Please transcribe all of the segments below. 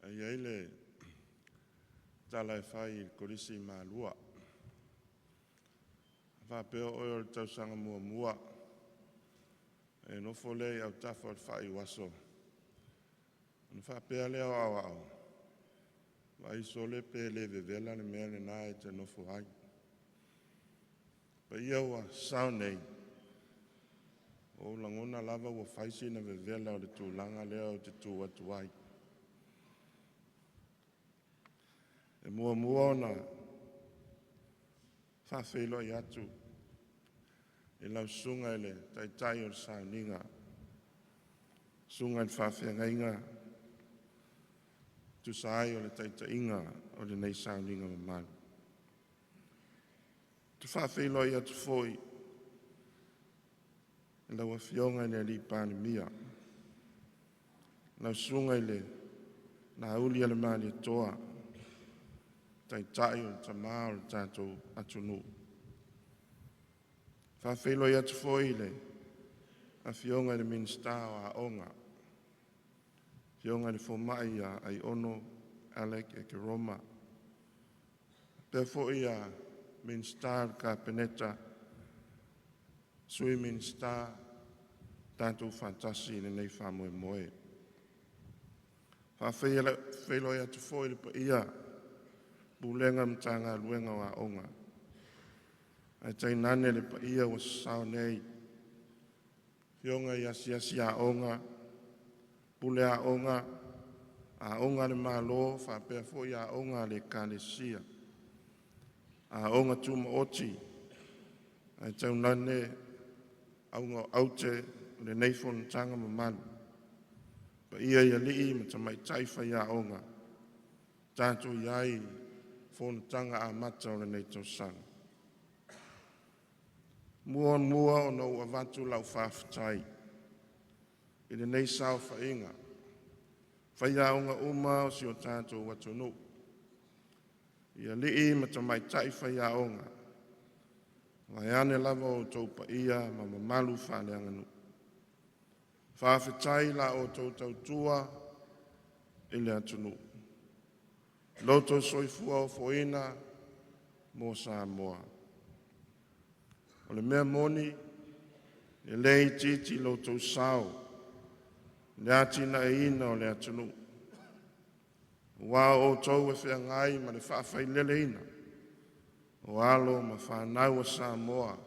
E i ai le tala e fai i le Kolisi i Malua. A faapea o oe o le tausaga muamua, e nofo lea i autafa o le faaiuaso, ona faapea lea o aoao, “Vaai sole pe le vevela le mea lena e te nofo ai.” Paia ua sao nei, ua ou lagona lava ua fai sina vevela o le tulaga lea ou te tu atu ai. E muamua ona faafeiloai atu i lau susuga i le taitai o le sauniga, susuga i le faafeagaiga e tusa ai o le taitaiga o lenei sauniga mamalu. Ou te faafeiloai atu foi i lau Afioga i le Palemia, lau Susuga i le Laaulialemalietoa, taitai o le tama o le tatou atunuu. E faafeiloai atu foi i le Afioga i le Minisita o Aoga, afioga i le Fomai ia Aiono Alec Ekeroma, faapea foi Minisita o le Kapeneta, Sui Minisita, tatou faatasi i lenei faamoemoe. E faafeiloai atu foi i le paia o Pulega ma Matagaluega o Aoga, ae tainane le paia ua sasao nei, afioga i asiasi aoga, pule aoga, aoga a le Malo faapea foi aoga a le Ekalesia, aoga tumaoti ae tainane auga o aute o lenei fonotaga mamalu. Paia i alii ma tamaitai faiaoga, tatou i ai i fonotaga amata o lenei tausaga. E muamua ona ou avatu lau faafetai i lenei saofaiga faiaoga uma o si o tatou atunuu, i alii ma tamaitai faiaoga, vaeane lava outou paia ma mamalu faaleaganuu. Faafetai i la outou tautua i le atunuu, lo outou soifua ofoina mo Samoa. O le mea moni, e le itiiti lo outou sao i le atinaeina o le atunuu, aua o outou e feagai ma le faafaileleina o alo ma fanau a Samoa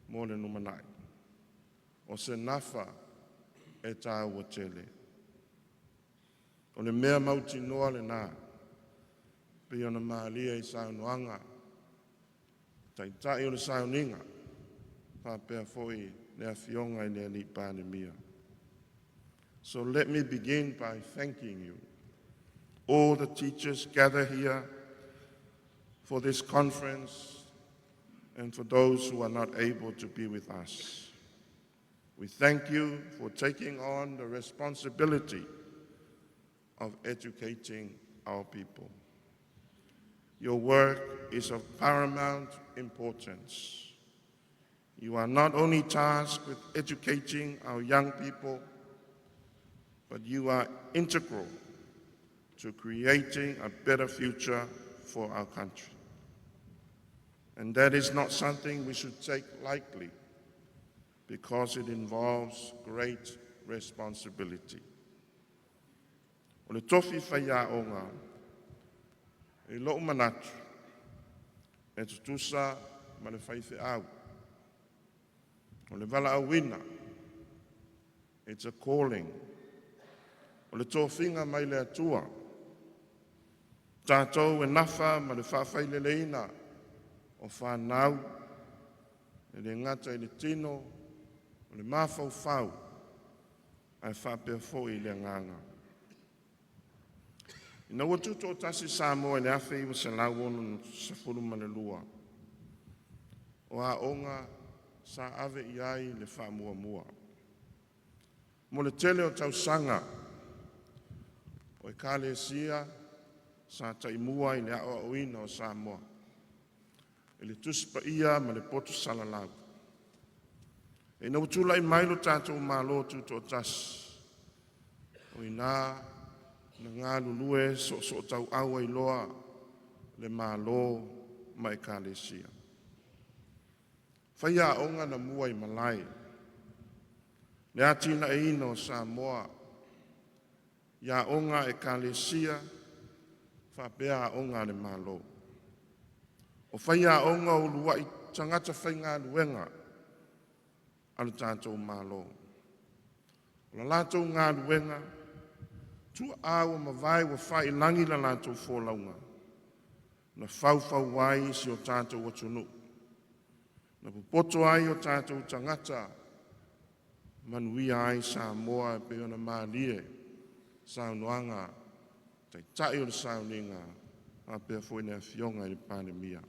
mo le lumanai. O se nafa e taua tele. O le mea mautinoa lena, pei ona malie i saunoaga a Taitai o le sauniga faapea foi le Afioga i le Palemia. So let me begin by thanking you, all the teachers gathered here for this conference and for those who are not able to be with us. We thank you for taking on the responsibility of educating our people. Your work is of paramount importance. You are not only tasked with educating our young people, but you are integral to creating a better future for our country. And that is not something we should take lightly because it involves great responsibility. O le tofi faiaoga, i lou manatu, e tutusa ma le faifeau. O le valaauina, it's a calling. O le tofiga mai le Atua, tatou e nafa ma le faafaileleina o fanau, e le gata i le tino, o le mafaufau, ae faapea foi le agaga. Ina ua tutoatasi Samoa i le 1962, o aoga sa ave i ai le faamuamua. Mo le tele o tausaga, o Ekalesia sa taimua i le aoaoina o Samoa i le Tusi Paia ma le poto salalau. Ina ua tulai mai lo tatou Malo Tutoatasi, o i ina Na galulue soosootauau ai loa le Malo ma Ekalesia. Faiaoga na muaimalae i le atinaeina o Samoa i aoga a Ekalesia faapea aoga a le Malo. O faiaoga o uluai tagata faigaluega a lo tatou Malo. O le latou galuega, tuaa ua mavae ua faiilagi le latou folauga, na faufau ai si o tatou atunuu, na popoto ai o tatou tagata, manuia ai Samoa e pei ona malie i saunoaga a Taitai o le sauniga faapea foi le Afioga i le Palemia.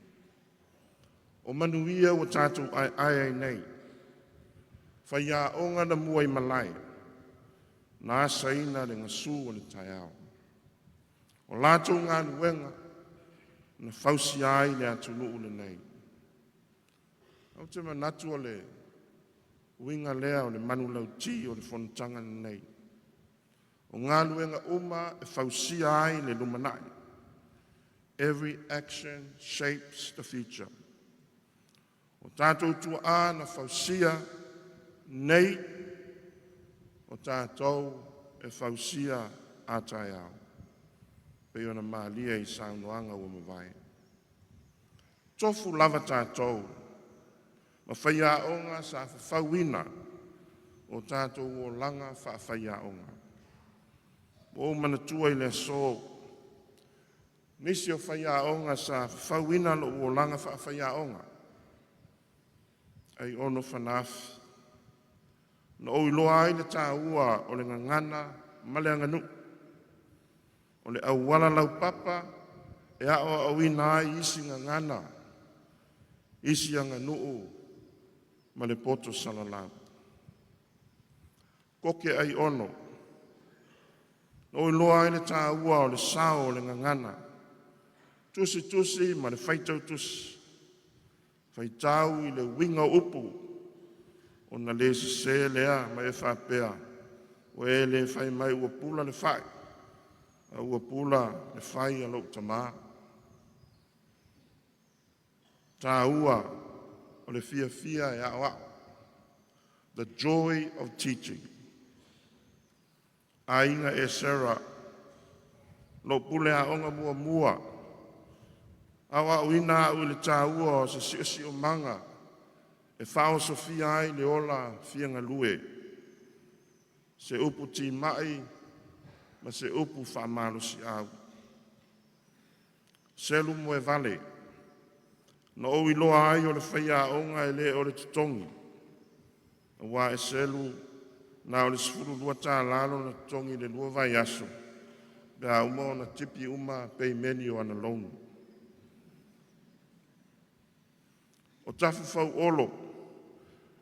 O manuia ua tatou aeae ai nei, faiaoga na muaimalae na asaina le gasu o le taeao. O latou galuega na fausia ai le atunuu lenei. Ou te manatu o le uiga lea o le manulauti o le fonotaga lenei, o galuega uma e fausia ai le lumanai. Every action shapes the future. O tatou tuaa na fausia nei, o tatou e fausia a taeao, pei ona malie i saunoaga ua mavae. Tofu lava tatou ma faiaoga sa fafauina o tatou olaga faafaiaoga. Ua ou manatua i le aso nisi o faiaoga sa fafauina lou olaga faafaiaoga, Aiono Fanaafi, na ou iloa ai le taua o le gagana ma le aganuu. O le auala laupapa e aoaoina ai isi gagana, isi aganuu ma le poto salalau. Koke Aiono, na ou iloa ai le taua o le sao o le gagana, tusitusi ma le faitau tusi, faitau i le uiga o upu, ona le sese lea ma e faapea, ua e le fai mai ua pula le fai, a ua pula le fai a lou tama. Taua o le fiafia e aoao. The joy of teaching. Aiga Esera, lou pule aoga muamua, aoaoina au i le taua o se siosiomaga e faaosofia ai le ola fia galue, se upu timai ma se upu faamalosiau. Selu Moevale, na ou iloa ai o le faiaoga e le o le totogi, aua e selu na o le $12 lona totogi i le lua vaiaso pe a uma ona tipi uma peimeni o ana loan. O Tafufau Olo,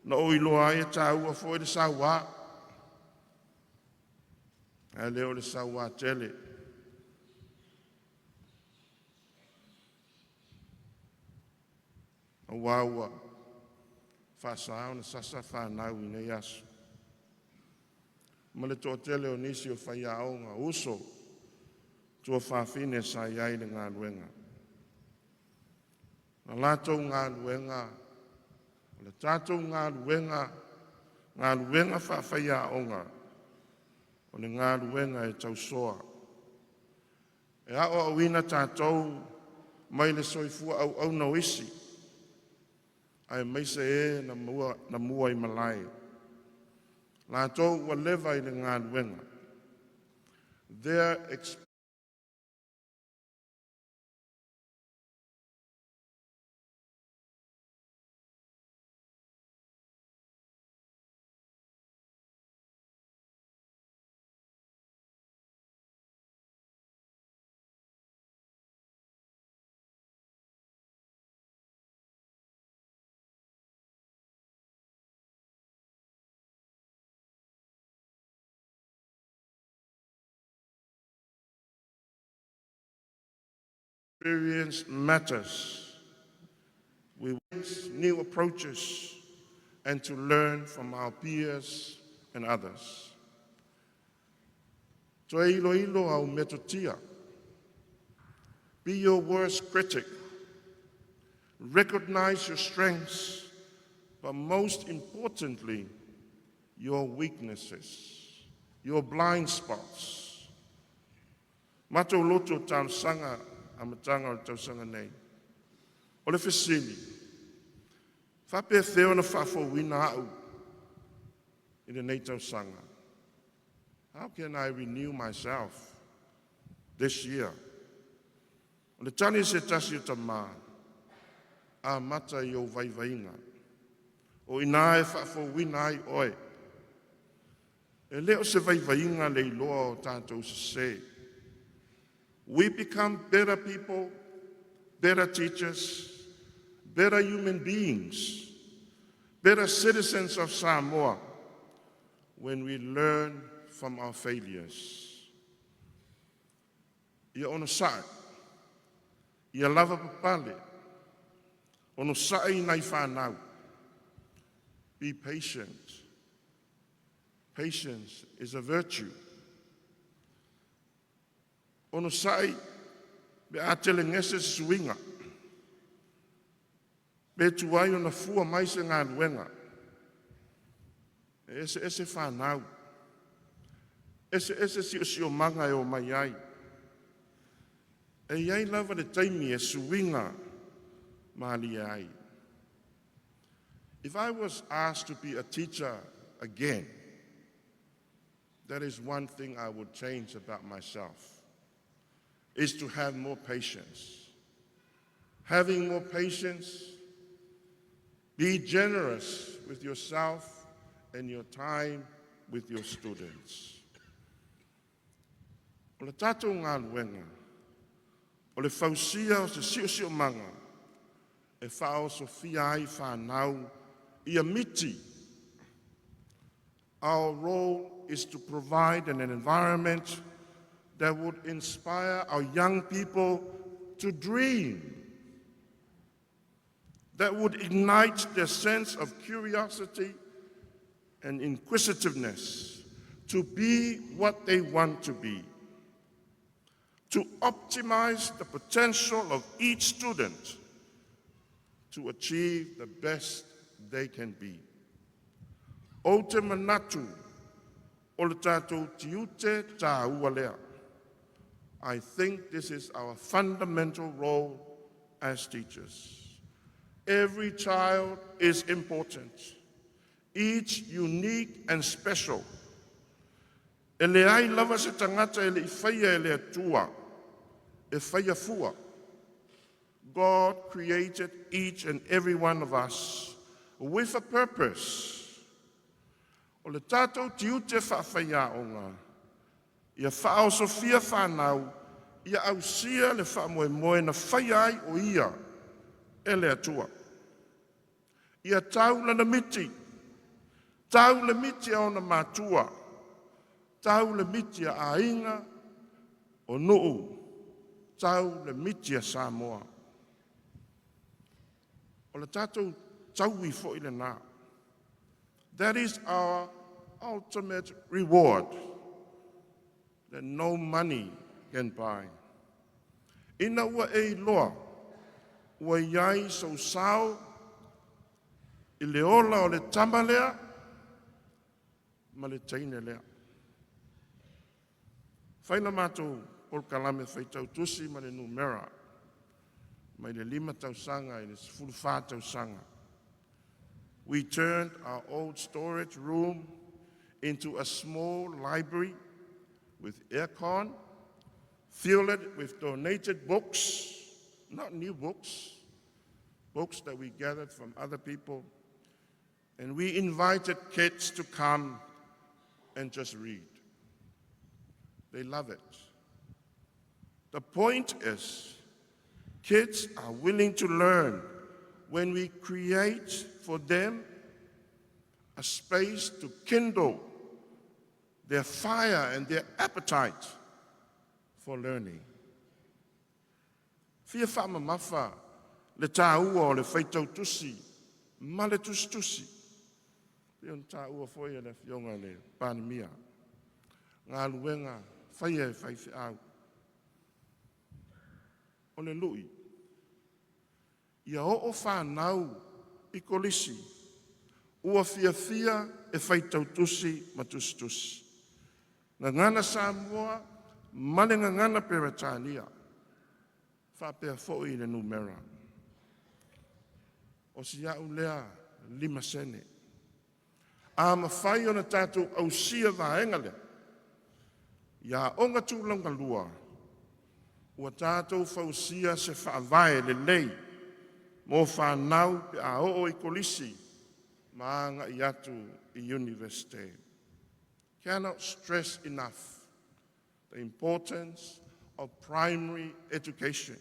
na ou iloa ai e taua foi le saua, ae le o le saua tele. Aua ua faasa ona sasa fanau i nei aso. Ma le toatele o nisi o faiaoga, uso, tuafafine sa i ai i le galuega. Na latou galuega, o le tatou galuega, galuega faafaiaoga, o le galuega e tausoa, e aoaoina tatou mai le soifua auauna o isi, aemaise e na muaimalae, latou ua leva i le galuega. Their experience matters. We new approaches and to learn from our peers and others. Toe iloilo au metotia. Be your worst critic. Recognize your strengths, but most importantly, your weaknesses, your blind spots. Matou loto talosaga amataga o le tausaga nei. O le fesili, faapefea ona faafouina a'u i lenei tausaga? How can I renew myself this year? O le tali a se tasi o tamā, amata i ou vaivaiga. O i ina e faafouina ai oe. E le o se vaivaiga le iloa o tatou sese. We become better people, better teachers, better human beings, better citizens of Samoa when we learn from our failures. Ia onosai, ia lavapapale, onosai i nai fanau. Be patient. Patience is a virtue. Onosai pe a telegese se suiga, pe tuai ona fua mai se galuega. E eseese fanau, eseese siosiomaga e omai ai. E i ai lava le taimi e suiga malie ai. If I was asked to be a teacher again, that is one thing I would change about myself, is to have more patience. Having more patience, be generous with yourself and your time with your students. O le tatou galuega, o le fausia o se siosiomaga e faaosofia ai fanau ia miti. Our role is to provide an environment that would inspire our young people to dream, that would ignite their sense of curiosity and inquisitiveness to be what they want to be, to optimize the potential of each student to achieve the best they can be. Ou te manatu o le tatou tiute taua lea. I think this is our fundamental role as teachers. Every child is important, each unique and special. E leai lava se tagata e le i faia e le Atua e faia fua. God created each and every one of us with a purpose. O le tatou tiute faafaiaoga, ia faaosofia fanau, ia ausia le faamoemoe na faia ai o ia e le Atua. Ia tau lana miti, tau le miti a ona matua, tau le miti a aiga, o nuu, tau le miti a Samoa. O le tatou taui foi lena. That is our ultimate reward that no money can buy. Ina ua e iloa, ua i ai sou sao i le ola o le tama lea ma le teine lea. Fai la matou polokalame faitau tusi ma le numera mai le 5 tausaga i le 14 tausaga. We turned our old storage room into a small library with aircon, filled it with donated books, not new books, books that we gathered from other people. And we invited kids to come and just read. They love it. The point is, kids are willing to learn when we create for them a space to kindle their fire and their appetite for learning. Fia faamamafa le tāua o le faitau tusi ma le tusitusi. Pei ona tāua foi e le afioga i le Palemia. Galuega Faia e faifeau. O le lui, ia oo fanau i kolisi ua fiafia e faitau tusi ma tusitusi, Gagana Samoa ma le Gagana Peretania faapea foi le numera. O si au lea 5 sene. A mafai ona tatou ausia le vaega lea i aoga tulagalua, ua tatou fausia se faavae lelei mo fanau pe a oo i kolisi ma agai atu i Iunivesite. Cannot stress enough the importance of primary education.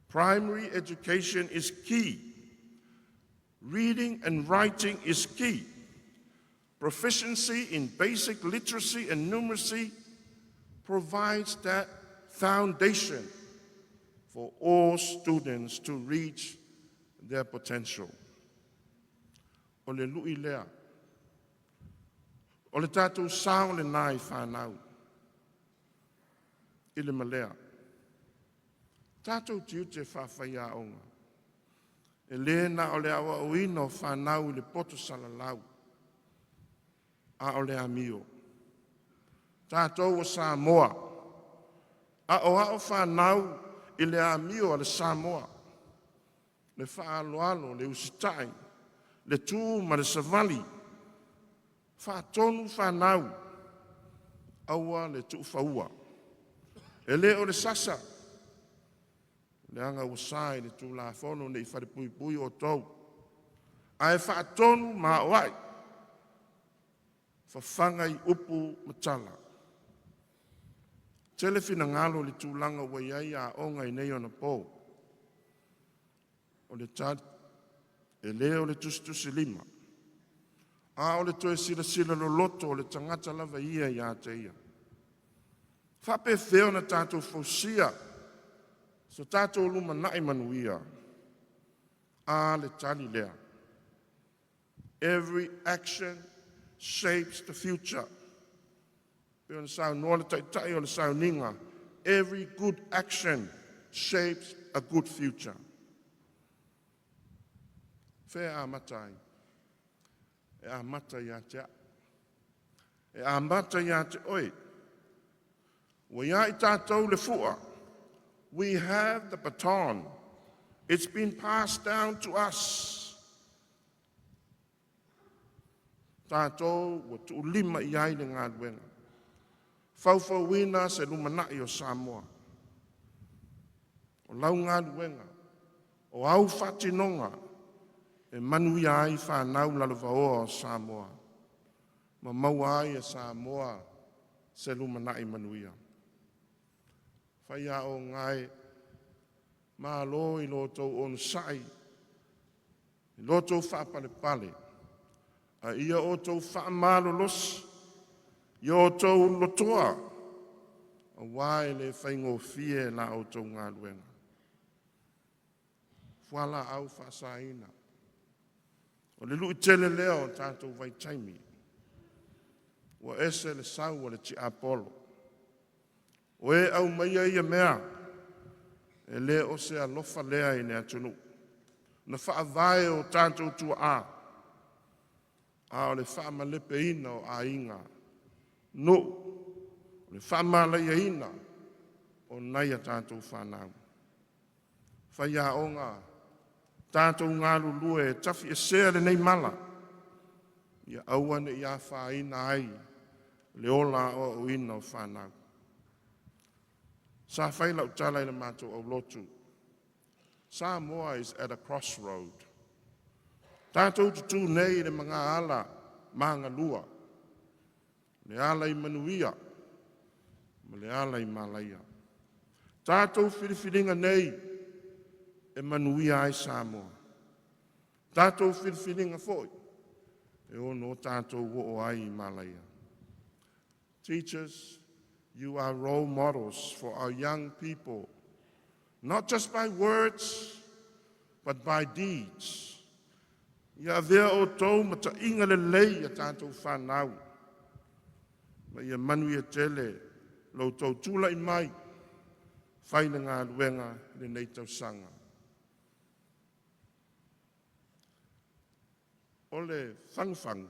Primary education is key. Reading and writing is key. Proficiency in basic literacy and numeracy provides that foundation for all students to reach their potential. O le lui lea, o le tatou sao lena i fanau i le malea. Tatou tiute faa-faiaoga, e le na o le aoaoina o fanau i le poto salalau, a o le amio. O tatou o Samoa, aoao fanau i le amio a le Samoa, le faaaloalo, le usitai, le tu ma le savali. Faatonu fanau, aua le tuufaua. E le o le sasa, leaga ua sa i le Tulafono ne i falepuipui outou, ae faatonu ma aoai, fafaga i upu ma tala. E tele finagalo i le tulaga ua i ai aoga i nei ona po. O le tali, e le o le tusitusilima, a o le toe silasila loloto o le tagata lava ia ia te ia. E faapefea ona tatou fausia so tatou lumanai manuia? A le tali lea? Every action shapes the future. E pei ona saunoa le Taitai o le sauniga, “Every good action shapes a good future.” O fea e amata ai? E amata ia te au, e amata ia te oe. Ua ia i tatou le fua. We have the baton. It's been passed down to us. Tatou ua tuulima i ai le galuega, faufauina se lumanai o Samoa. O lau galuega, o au faatinoga e manuia ai fanau lalovaoa a Samoa ma maua ai e Samoa se lumanai manuia. Faiaoga e, malo i lo outou onosai i lo outou faapalepale, a ia outou faamalolosi ia outou ululotoa aua e le faigofie la outou galuega. Fualaau faasaina, o le lui tele lea o tatou vaitaimi, ua ese le sau a le tiapolo, o e aumaia ia mea, e le o se alofa lea i le atunuu na faavae e o tatou tuaa, a o le faamalepeina o aiga, nuu, o le faamalaiaina o nai a tatou fanau. Faiaoga, tatou galulue e tafiesea lenei mala, ia aua ne i afaina ai le ola aoaoina o fanau. Sa fai lau tala i le matou aulotu, Samoa is at a crossroad. Tatou te tu nei i le magaala magalua, le ala i manuia ma le ala i malaia. Tatou filifiliga nei e manuia ai Samoa. Tatou filifiliga foi e ono tatou oo ai i malaia. Teachers, you are role models for our young people, not just by words, but by deeds. Ia avea outou ma taiga lelei ia tatou fanau, ma ia manuia tele. lo outou tulai mai e fai le galuega i lenei tausaga. O le fagufagu,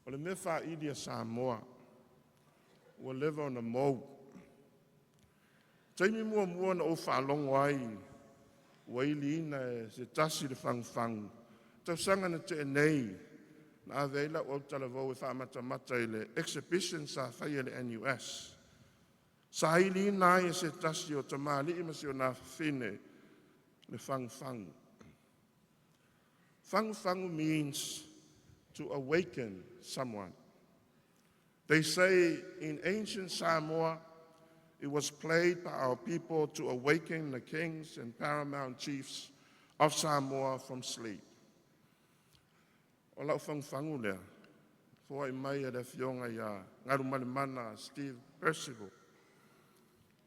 o le mea faili a Samoa ua leva ona mou. O le taimi muamua na ou faalogo ai ua iliina e se tasi le fagufagu, tausaga na tea nei na ave ai lau autalavou e faamatamata i le exhibition sa faia e le NUS. Sa iliina ai e se tasi o tamalii ma si ona afafine le fagufagu. Fagufagu means to awaken someone. They say in ancient Samoa, it was played by our people to awaken the kings and paramount chiefs of Samoa from sleep. O lau fagufagu lea, foai mai e le afioga ia Galumalemana Steve Percival.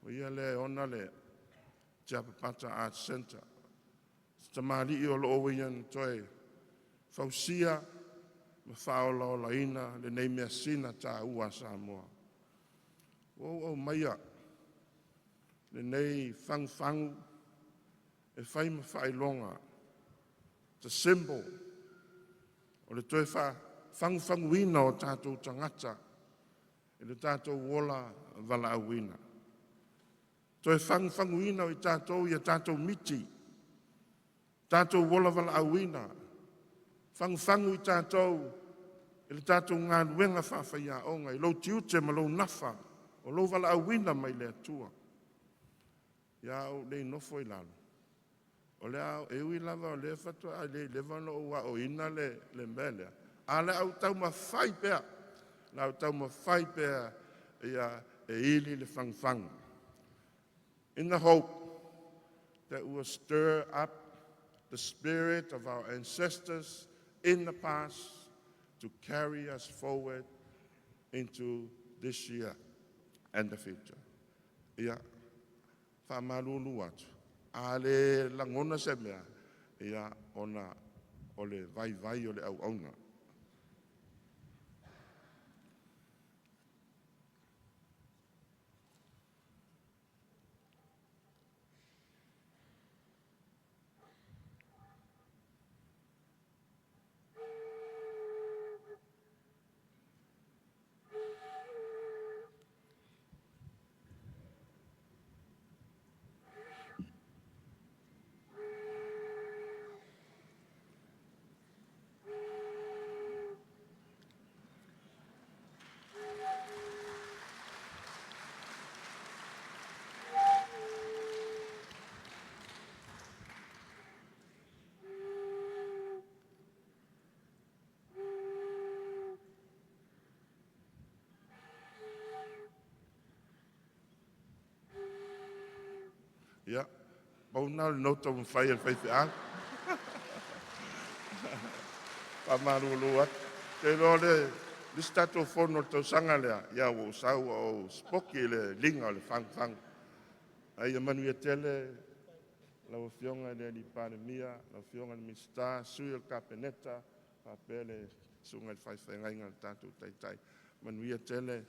O ia lea e ona le Tiapapata Art Centre. O se tamalii o lo o ia na toe fausia ma faaolaolaina lenei measina taua a Samoa. Ua ou aumaia lenei fagufagu e fai ma faailoga, the symbol o le toe faafagufaguina o tatou tagata i lo tatou ola valaauina. Toe fagufaguina o i tatou ia tatou miti, tatou ola valaauina, fagufagu i tatou i le tatou galuega faafaiaoga i lou tiute ma lou nafa o lou valaauina mai le Atua. Ia a ou le nofo i lalo, o le a, e ui lava o lea faatoa le leva ona ou aoina le mea lea, a o le a ou taumafai pea, o le a ou taumafai pea ia e ili le fagufagu. In the hope that we will stir up the spirit of our ancestors in the past to carry us forward into this year and the future. Ia, faamalulu atu, a le lagona se mea, ia ona o le vaivai o le auauna. Ia, pau lena o le taumafai a le faifeau. Faamalulu atu. Ou te iloa o le isi tatou fono i le tausaga lea, ia ua ou sau ua ou sipoki i le iliga o le fagufagu. Ae ia manuia tele lau Afioga i le Palemia, lau Afioga i le Minisita, sui o le Kapeneta, faapea le susuga i le faafeagaiga o le tatou Taitai. Manuia tele.